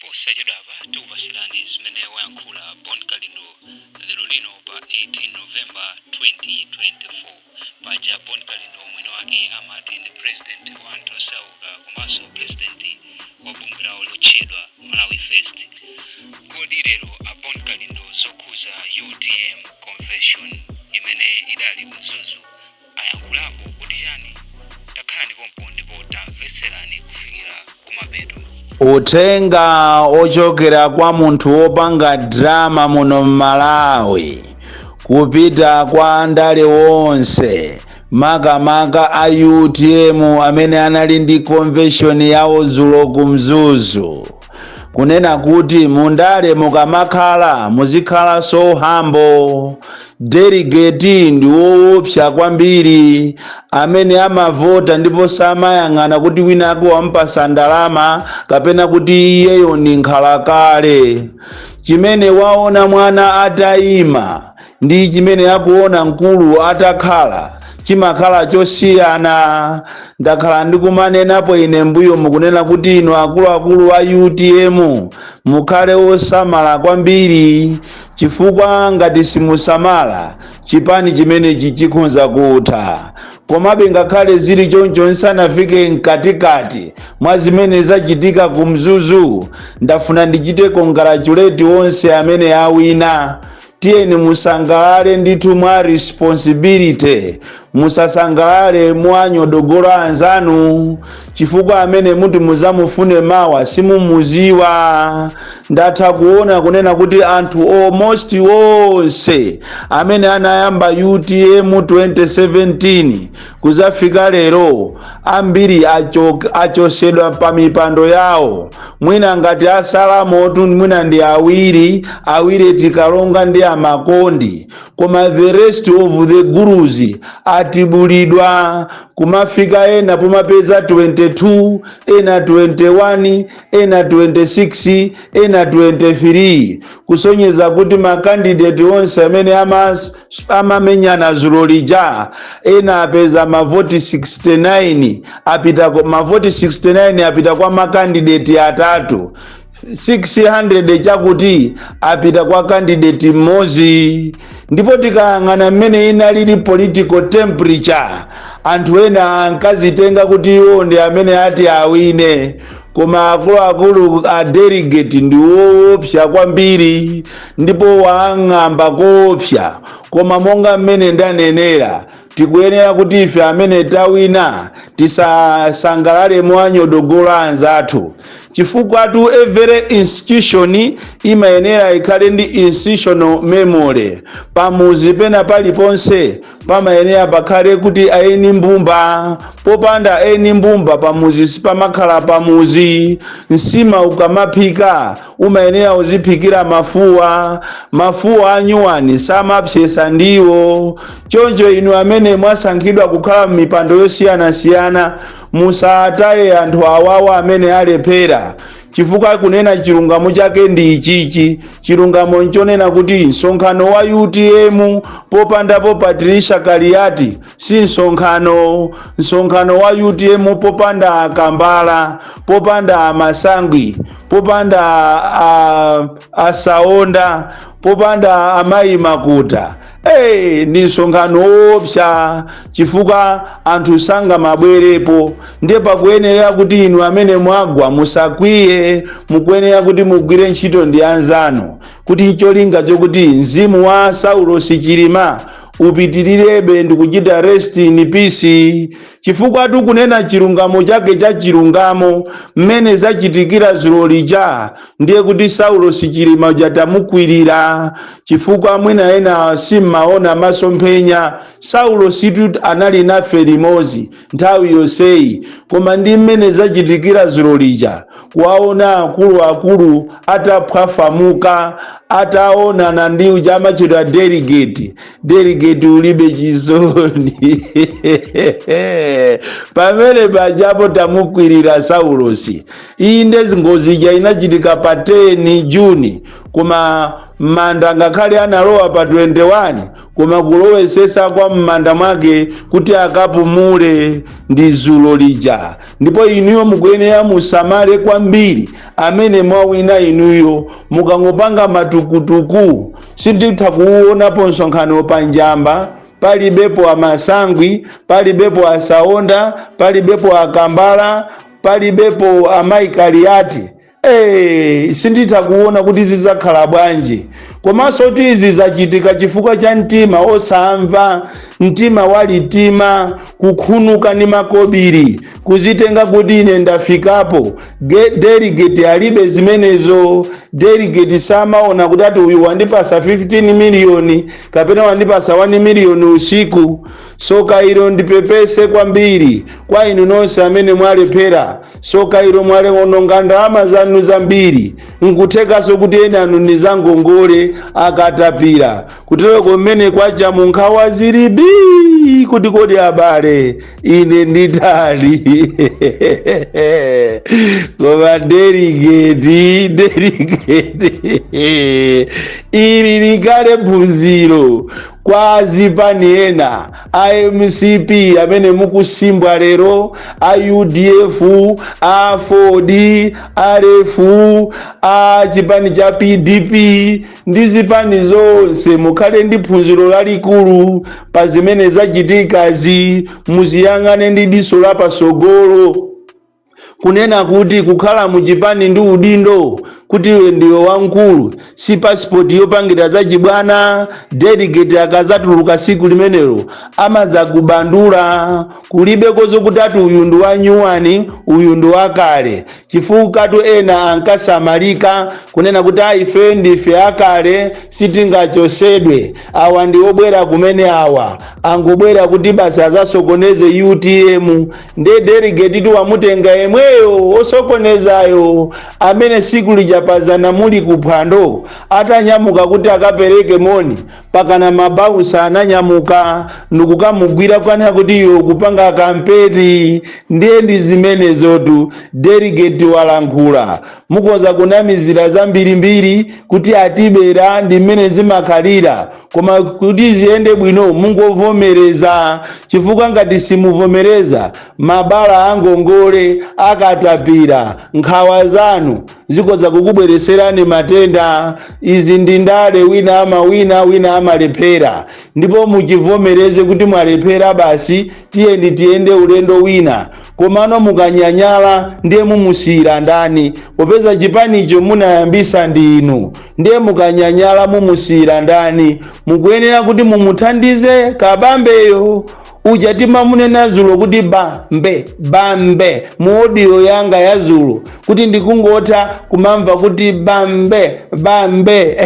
Posachedwapa tikupasirani zimene wayankhula Bon Kalindo lero lino pa 18 November 2024. Paja Bon Kalindo mwini wake amati ndi president wa anthu osauka komanso president wa bungwe lawo lotchedwa Malawi First. Kodi lero a Bon Kalindo zokhuza UTM convention imene idali ku Mzuzu ayankhulapo kuti chani? Takhalani pompo ndipo tamvetserani kufikira kumapeto. Uthenga ochokera kwa munthu wopanga drama muno m'Malawi kupita kwa andale wonse, makamaka a UTM amene anali ndi convention yawo dzulo ku Mzuzu, kunena kuti mundale mukamakhala muzikhala so humble. Delegate ndi woopsa kwambiri amene amavota ndipo samayang'ana kuti wina ake wampasa ndalama kapena kuti iyeyo ndi nkhalakale. Chimene waona mwana atayima ndi chimene akuona mkulu atakhala chimakhala chosiyana. Ndakhala ndikumanenapo ine mbuyo mukunena kuti inu akuluakulu a UTM mukhale osamala kwambiri, chifukwa ngati simusamala chipani chimenechi chikhonza kutha. Komabe ngakhale zili choncho, nsanafike mkatikati mwa zimene zachitika ku Mzuzu, ndafuna ndichite congratulate onse amene awina. Tiyeni musangalale ndithu mwa responsibility, musasangalale mwanyodogola anzanu, chifukwa amene muti muzamufune mawa simumuziwa. Ndatha kuona kunena kuti anthu almost onse amene anayamba UTM 2017 kuzafika lero, ambiri achosedwa pa mipando yawo. Mwina ngati asalamotu mwina ndi awiri awiri, tikalonga ndi amakondi, koma the rest of the gurus atibulidwa. Kumafika ena pomapeza 22, ena 21, ena 26, ena 23, kusonyeza kuti ma candidate onse amene amamenyana zulo lija, ena apeza mavoti 69, apita mavoti 69 apita kwa ma candidate atatu, 600 chakuti apita kwa candidate mmodzi. Ndipo tikayang'ana mmene inalili political temperature, anthu ena ankazitenga kuti iwo ndi amene ati awine, koma akuluakulu a delegate ndi woopsa kwambiri ndipo wang'amba koopsa. Koma monga mmene ndanenera, tikuyenera kuti ife amene tawina tisasangalale mwanyodogola anzathu, chifukwa tu every institution imayenera ikhale ndi institutional memory. Pamuzi pena paliponse pamayenera pakhale kuti aeni mbumba. Popanda eni mbumba pamuzi sipamakhala pamuzi. Nsima ukamaphika umayenera uziphikira mafuwa. Mafuwa anyuwani samapsesa ndiwo. Choncho inu amene mwasankhidwa kukhala m'mipando yosiyanasiyana, musataye anthu awawa amene alephera, chifukwa kunena chilungamo chake ndi ichichi. Chilungamo nchonena kuti msonkhano wa UTM popandapo Patricia Kaliati si msonkhano. Msonkhano wa UTM popanda Akambala, popanda Amasangwi, popanda Asaonda, popanda Amayi Makuta, hey, ndi msonkhano woopsa, chifukwa anthu sangamabwerepo. Ndiye pakuyenera kuti inu amene mwagwa musakwiye, mukuyenera kuti mugwire ntchito ndi anzanu kuti ncholinga chokuti mzimu wa Saulos Chilima upitirirebe ndi kuchita rest in peace. Chifukwa tikunena chilungamo chake cha chilungamo, mmene zachitikira zulo lija, ndiye kuti Saulos Chilima uja tamukwirira, chifukwa mwina ena simmaona masomphenya. Saulo situ anali nafe limodzi nthawi yonseyi, koma ndi mmene zachitikira zulo lija, kuwaona akuluakulu ataphwafamuka ataonana ndi uja amachedwa delegate, delegate ulibe chisoni, pamene pajapo tamukwirira Saulosi. Inde, ngozi ija inachitika pa 10 Juni, koma m'manda ngakhale analowa pa 21, koma kulowesesa kwa m'manda mwake kuti akapumule ndi zulo lija. Ndipo inuyo mukuyenera musamale kwambiri. Amene mwawina inuyo, mukangopanga matukutuku, sinditha kuuonapo msonkhano pa Njamba. Palibepo amasangwi, palibepo asaonda, palibepo akambala, palibepo amaikaliati. Sinditha kuona kuti zidzakhala bwanji. Komanso kuti izi zachitika chifukwa cha mtima osamva, mtima walitima, kukhunuka ndi makobiri, kuzitenga kuti ine ndafikapo. Delegate alibe zimenezo. Delegate samaona kuti ati uyu wandipasa 15 miliyoni kapena wandipasa 1 miliyoni usiku. Soka ilo, ndipepese kwambiri kwa inu nonse amene mwalephera. Soka ilo, mwalewononga ndalama zanu zambiri. Nkuthekanso kuti ena anu ndi zangongole akatapira kutereko mmene kwacha munkhawa zilibi kuti kodi abale ine nditali. Koma delegate, delegate, ili likale phunziro kwa zipani ena, a MCP amene mukusimbwa lero, a UDF, a Ford, a Refu, a chipani cha PDP ndi zipani zonse. Mukhale ndi phunziro lalikulu pa zimene zachitikazi. Muziyang'ane ndi diso lapasogolo, kunena kuti kukhala muchipani ndi udindo kuti iwe ndiwe wamkulu si pasipoti yopangira zachibwana. Delegate akazatuluka siku limenelo, amazakubandula. Kulibeko zokuti ati uyu ndi wanyuwani, uyu ndi wakale, chifukwa tu ena ankasamalika kunena kuti ife ndife akale, sitingachosedwe, awa ndi obwera kumene, awa angobwera kuti basi azasokoneze UTM. Nde delegate tu wamutenga yemweyo osokonezayo, amene siku lija pazana muli kuphwando atanyamuka kuti akapereke moni, pakana mabausa ananyamuka ndikukamugwira kwanena kuti iwe ukupanga kampeni. Ndiye ndi zimenezotu. Delegate walankhula. Mukoza kunamizira zambirimbiri kuti atibera, ndi mmene zimakhalira, koma kuti ziyende bwino mungovomereza, chifukwa ngati simuvomereza, mabala angongole akatapira, nkhawa zanu zikoza kukubwereserani matenda. Izi ndi ndale, wina amawina, wina amalephera, ndipo muchivomereze kuti mwalephera basi, tiyeni tiyende ulendo wina. Komano mukanyanyala, ndiye mumusiyira ndani? Popeza chipanicho munayambisa ndi inu, ndiye mukanyanyala mumusiyira ndani? Mukuyenera kuti mumuthandize Kabambeyo uja timamunena zulo kuti bambe, bambe, mu audio yanga ya zulo, kuti ndikungotha kumamva kuti bambe, bambe.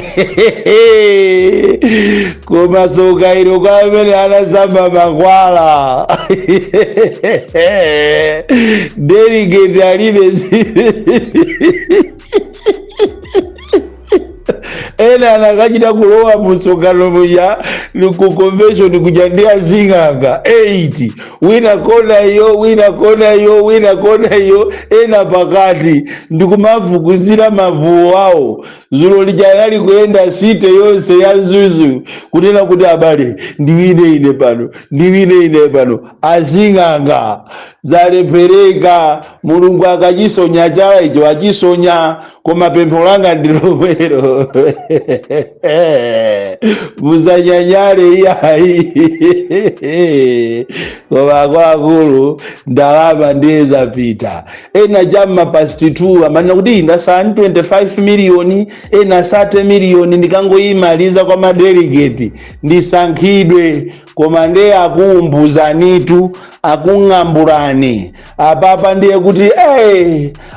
Koma soka ilo kwa amene anasamba makwala. Delegate alibe. Ena anakachita kulowa msonkhano muja ku convention kuja ndi azing'anga 8, wina kona iyo, wina kona iyo, wina kona iyo, ena pakati, ndikumafukuzira mavuo awo. Zulo lija anali kuyenda city yonse ya Mzuzu kunena kuti abale, ndiwine ine pano, ndiwine ine pano. Azing'anga zalephereka. Mulungu akachisonya chala icho achisonya, koma pempho langa ndi lomwero, musanyanyale iyayi. Koma akuluakulu, ndalama ndiye zapita. Ena cham'ma past 2 amanena kuti ndasala 25 miliyoni, ena 30 miliyoni, ndikangoyimaliza kwa madelegate ndisankhidwe. Koma ndiye akuumbuzanitu, akung'ambulani apapa. Ndiye kuti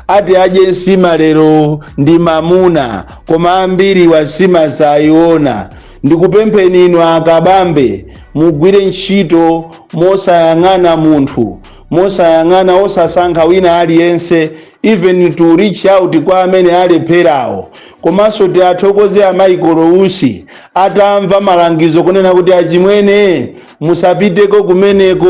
ati adye nsima lero ndi mamuna, koma ambiri wasima sayiona. Ndikupempheni inu akabambe, mugwire ntchito mosayang'ana munthu, mosayang'ana, osasankha wina aliyense, even to reach out kwa amene alepherawo. Komanso tiathokoze a Michael Usi, atamva malangizo kunena kuti achimwene, musapiteko kumeneko,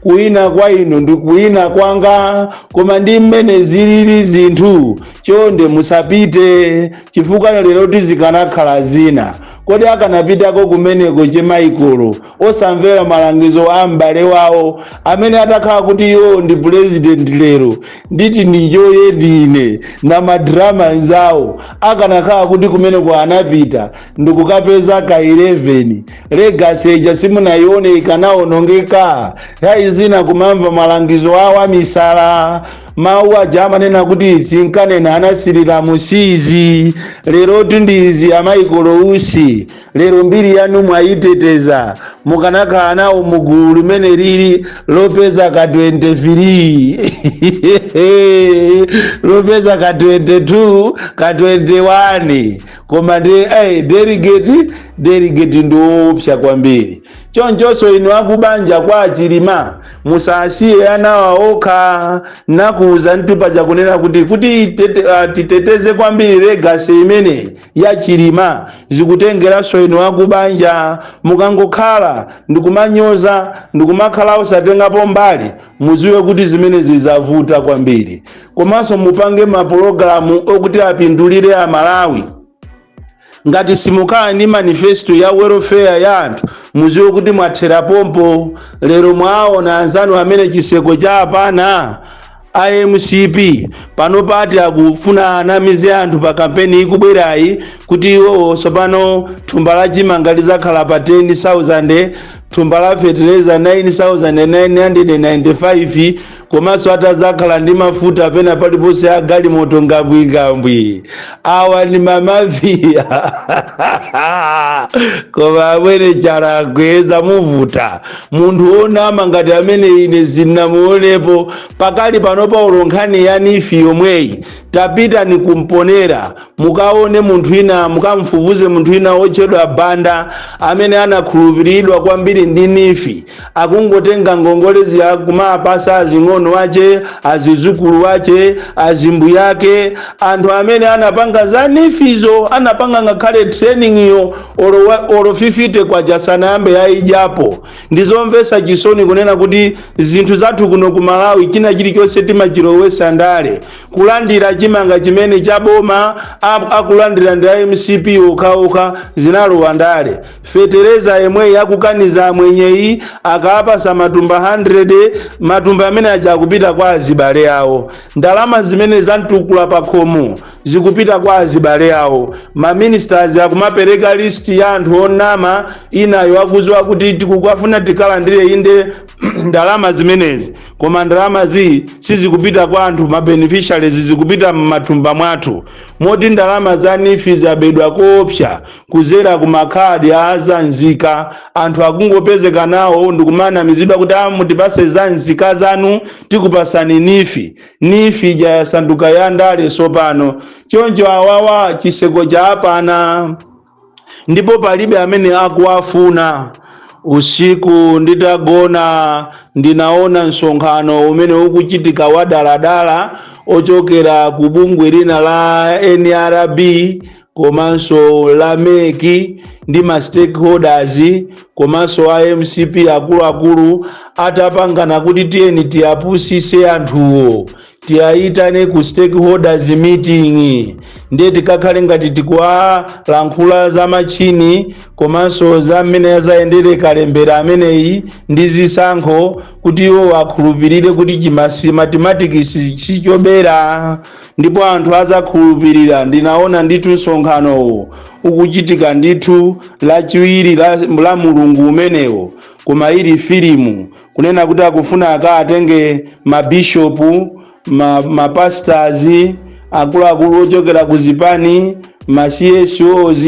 kuwina kwa inu ndi kuwina kwanga, koma ndi mmene zilili zinthu, chonde musapite, chifukwa lero tizikanakhala zina. Kodi akanapitako kumeneko chemaikolo, osamvera malangizo a m'bale wawo amene atakhala kuti iwo ndi president lero, nditi ndijoye ndine na madrama anzawo? Akanakhala kuti kumeneko anapita ndikukapeza ka 11, legacy ija simunayione ikanawonongeka. Nthawi zina kumamva malangizo awo amisala. Mawu aja amanena kuti tinkanena anasirira musizi, lero tundizi. Amaikolo Usi, lero mbiri yanu mwayiteteza. Mukanakhala nawo mugulu limene lili lopeza ka 23, lopeza ka 22, ka 21, koma ndi delegate ndi woopsa kwambiri. Chonchonso inu akubanja kwa Chilima, musasiye anawa okha. Nakuuza ntupa chakunena kuti titeteze kwambiri legacy imene ya Chilima, zikutengeranso inu akubanja. Mukangokhala ndikumanyoza, ndikumakhala osatengapo mbali, muziwe kuti zimene zizavuta kwambiri. Komanso mupange mapulogalamu okuti apindulire Amalawi. Ngati simukhala ndi manifesto ya welfare ya anthu, muziwe kuti mwathera pompo. Lero mwaona anzanu amene chiseko cha apana iMCP pano pati akufuna anamize anthu pa kampeni ikubwerayi kuti iwowo tsopano thumba la chimanga lizakhala pa 10,000, thumba la fetereza 9995, komanso atazakhala ndi mafuta pena paliponse a galimoto ngambwingambwi. Awa ndi mamafiya, koma amwene Chalagweza muvuta munthu wonama ngati amene ine sindinamuonepo pakali pano. Paulo, nkhani ya NEEF yomweyi, tapita ni kumponera, mukaone munthu ina, mukamfufuze munthu ina wotchedwa Banda amene anakhulupiridwa kwambiri ndi NEEF. Akungotenga ngongole ziya kumapasa azing'ono ache, azizukulu ache, azimbuyake, anthu amene anapanga za NEEFizo, anapanga ngakhale training iyo, olo 50 kwacha sanayambe yaidyapo. Ndizomvetsa chisoni kunena kuti zinthu zathu kuno ku Malawi, china chilichonse timachilowesa ndale. Kulandira chimanga chimene chaboma, akulandira ndi MCP okhaokha, zinalowa ndale. Fetereza yemweyi akukaniza amwenyeyi, akapasa matumba 100, matumba amene aja akupita kwa azibale awo. Ndalama zimene zamtukula pa khomo zikupita kwa azibale awo. Maministers akumapereka list ya anthu onama inayo, akuziwa kuti tikukafuna tikalandire inde ndalama zimenezi, koma ndalama zi sizikupita kwa anthu ma beneficiaries, zikupita m'mathumba mwathu. Moti ndalama za NEEF zabedwa koopsa kuzera ku makhadi a zanzika. Anthu akungopezeka nawo ndikumanamizidwa kuti mutipase za nzika zanu, tikupasani NEEF. NEEF ija yasanduka ya ndale sopano. Choncho awawa chiseko cha apana, ndipo palibe amene akuwafuna. Usiku nditagona, ndinaona msonkhano umene ukuchitika wa daladala ochokera ku bungwe lina la NRB komanso la MEC ndi ma stakeholders komanso a MCP akuluakulu, atapangana kuti tiyeni tiyapusise anthuwo, tiyayitane ku stakeholders meeting, ndiye tikakhale ngati tikuwalankhula za machini komanso za mmene azayendere kalembera ameneyi ndi zisankho, kuti iwo akhulupirire kuti chimasi mathematics sichobera, ndipo anthu azakhulupirira. Ndinaona ndithu msonkhanowo ukuchitika ndithu Lachiwiri la Mulungu umenewo, koma ili filimu, kunena kuti akufuna akaatenge mabishopu, mapastors, akuluakulu ochokera ku zipani, ma CSOs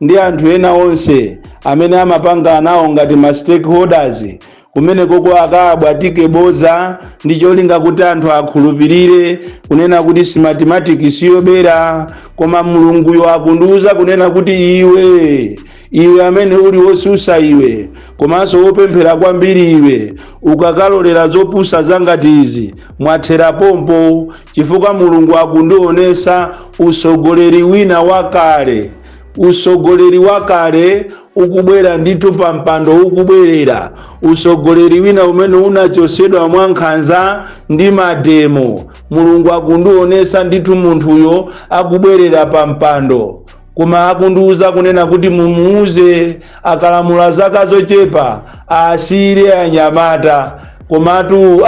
ndi anthu ena onse amene amapanga nawo ngati ma stakeholders kumene koko, akabwatike boza ndi cholinga kuti anthu akhulupirire kunena kuti Smartmatic siyobera. Koma Mulunguyo akundiuza kunena kuti iwe, iwe amene uli wosusa iwe, komanso wopemphera kwambiri iwe, ukakalolera zopusa zangati izi, mwathera pompo, chifukwa Mulungu akundionesa usogoleri wina wakale, usogoleri wakale ukubwera ndithu pa mpando, ukubwerera usogoleri wina umene unachosedwa mwankhanza ndi mademo. Mulungu akundionesa ndithu munthuyo akubwerera pa mpando. Koma akundiuza kunena kuti mumuuze akalamula zaka zochepa asiyire anyamata. Komatu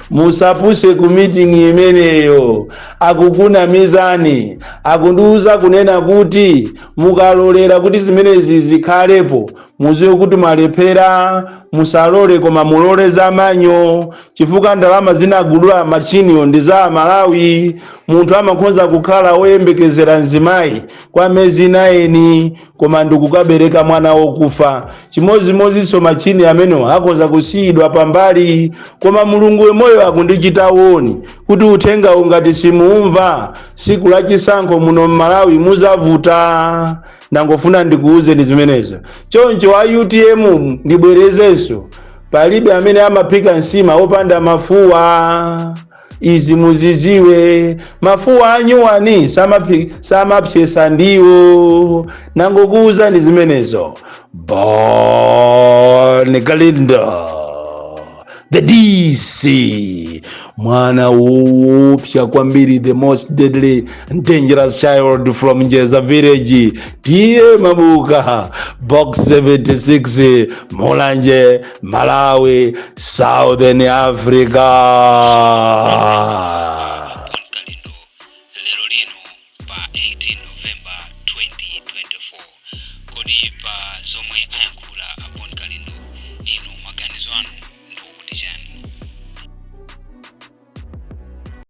musapuse ku meeting imeneyo, akukunamizani. Akundiuza kunena kuti mukalolera kuti zimenezi zikhalepo, muziwe kuti mwalephera. Musalole, koma mulole zamanyo, chifukwa ndalama zinagulula machiniyo ndi za Malawi. Munthu amakhoza kukhala woyembekezera mzimayi kwa miyezi 9, koma ndikukabereka mwana wokufa. Chimodzimodzinso machini amenewo akhoza kusiyidwa pambali. Koma Mulungu wemoyo akundichita woni kuti uthenga ungati simuumva, siku la chisankho muno mMalawi muzavuta. Ndangofuna ndikuwuzeni zimenezo. Choncho a UTM, ndibwerezenso, palibe amene amaphika nsima opanda mafuwa. Izi muziziwe, mafuwa anyuwani samapsesa ndiwo. Nangokuwuzani zimenezo. Bon Kalindo, the DC, mwana woopsa kwambiri, the most deadly and dangerous child from Njeza village, T/A Mabuka, Box 76, Mulanje, Malawi, Southern Africa. Bon Kalindo lero lino pa 18 November 2024. Kodi pa zomwe ayankhula a Bon Kalindo, inu maganizo anu